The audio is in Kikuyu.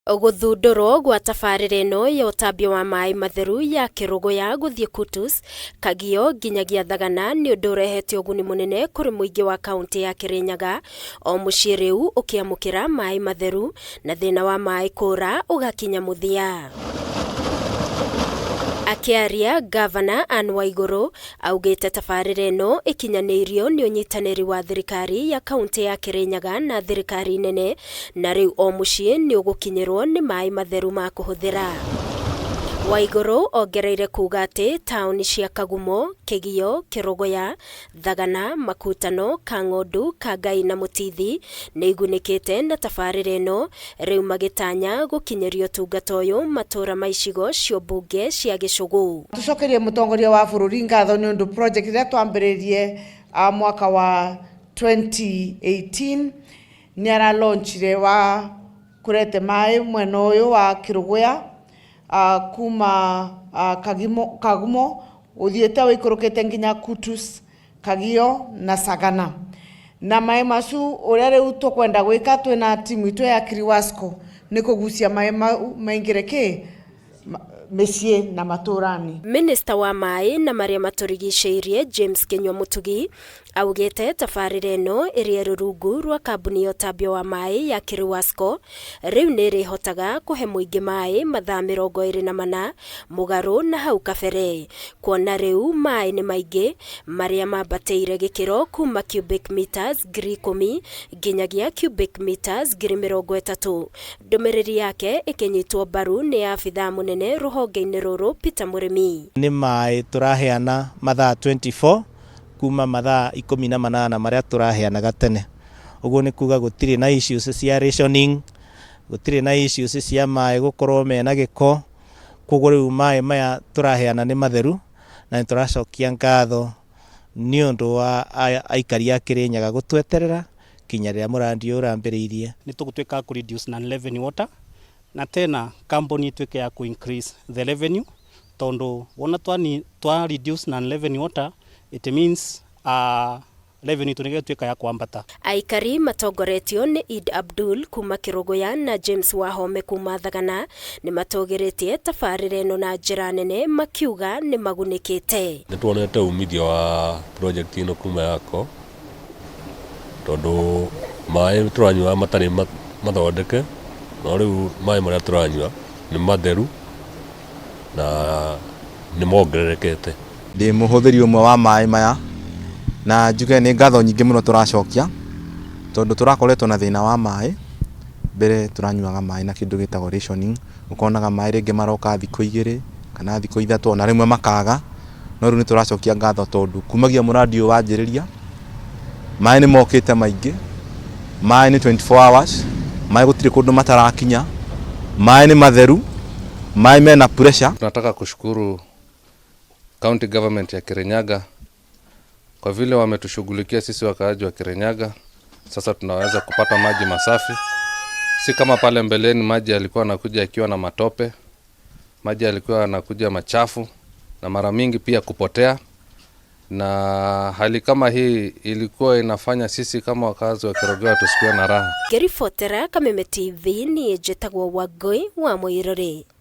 Gũthundũrwo gwa tabarĩra ĩno ya ũtambia wa maĩ matheru ya Kĩrũgũya gũthiĩ Kutus, Kagio nginyagia Thagana nĩ ũndũ ũrehete ũguni mũnene kũrĩ mũingĩ wa kaũntĩ ya Kĩrĩnyaga, o mũciĩ rĩu ũkĩamũkĩra maĩ matheru na thĩna wa maĩ kũra ũgakinya mũthia. Akĩaria, Gavana Anne Waigũrũ augĩte tabarĩra ĩno ĩkinyanĩirio nĩ ũnyitanĩri wa thirikari ya kaũntĩ ya Kĩrĩnyaga na thirikari nene, na rĩu o mũciĩ nĩ ũgũkinyĩrwo nĩ maĩ matheru ma kũhũthĩra. Waigũrũ ongereire kuga atĩ taũni cia Kagumo, Kĩgio, Kĩrũgũya, Thagana, Makutano, Kang'ondu, Kangai na Mũtithi nĩ igunĩkĩte na tabarĩra ĩno, rĩu magĩtanya gũkinyĩria ũtungata ũyũ matũra ma icigo cia ũmbunge cia Gĩcũgũ. Tucokerie mutongoria wa bururi ngatho ni undu project iria twambiririe mwaka wa 2018 ni aralaunchire wa kurete mai mwena uyu wa Kiruguya kuma Kagimo, Kagumo uthiite wikurukite nginya Kutus, Kagio na Sagana. Na mai macu uria riu tukwenda gwika twina timu itu ya Kiriwasco ni kugucia mai mau maingire ki mĩciĩ na matũrani. Minista wa maĩ na marĩa matũrigicĩirie James Kinyua Mutugi augĩte tabarĩra ĩno ĩrĩa ĩrĩ rungu rwa kambuni ya ũtambia wa maĩ ya Kiriwasco rĩu nĩ ĩrĩhotaga kũhe mũingĩ maĩ mathaa 24 mũgarũ na hau kabere, kuona rĩu maĩ nĩ maingĩ marĩa mambatĩire gĩkĩro kuma cubic meters 10,000 nginyagia cubic meters 30,000. Ndũmĩrĩri yake ĩkĩnyitwo mbaru nĩ abithaa mũnene rũhonge-inĩ rũrũ Peter Mũrĩmi. Nĩ maĩ tũraheana mathaa 24 kuma mathaa 18 marĩa tũraheanaga tene. Ũguo nĩ kuga gũtirĩ na issues cia rationing, gũtirĩ na issues cia maĩ gũkorwo mena gĩko. Koguo rĩu maĩ maya tũraheana nĩ matheru na nĩ tũracokia ngatho nĩ ũndũ wa aikari a Kĩrĩnyaga gũtweterera kinya rĩrĩa mũrandi ũyũ ũrambĩrĩirie. Nĩ tũgũtuĩka ku reduce non revenue water na tena company ituĩke ya ku increase the revenue, tondu wona twa reduce non revenue water, it means revenue itu nĩgĩtuĩka ya kwambata. Aikari matongoretio nĩ Eid Abdul kuma Kĩrũgũya na James Wahome kuma Thagana nĩ matũgĩrĩtie tabarĩra ĩno na njĩra nene, makiuga nĩ magunĩkĩte. Nĩ tuonete umithio wa project ĩno kuma yako, tondũ maĩ tũranyua matarĩ mathondeke, no rĩu maĩ marĩa tũranyua nĩ matheru na nĩ mongererekete. Ndĩ mũhũthĩri ũmwe wa maĩ maya na njuge nĩ ngatho nyingĩ mũno tũracokia, tondũ tũrakoretwo na thĩna wa maĩ. Mbere tũranyuaga maĩ na kĩndũ gĩtagwo rationing, ũkonaga maĩ rĩngĩ maroka thikũ 2 kana thikũ 3, ona rĩmwe makaga, no rĩu nĩ tũracokia ngatho tondũ kumagia mũrandi ũyũ wanjĩrĩria maĩ nĩ mokĩte maingĩ, maĩ nĩ 24 hours, maĩ gũtirĩ kũndũ matarakinya, maĩ nĩ matheru, maĩ mena pressure. Tunataka kushukuru county government ya Kirinyaga kwa vile wametushughulikia sisi wakaaji wa Kirinyaga. Sasa tunaweza kupata maji masafi, si kama pale mbeleni maji yalikuwa yanakuja yakiwa na matope, maji yalikuwa yanakuja machafu na mara mingi pia kupotea, na hali kama hii ilikuwa inafanya sisi kama wakazi wa Kerogoya tusikuwe na raha. Ngĩribotera Kameme TV, niĩ njĩtagwo Wangũi wa Mũirũrĩ.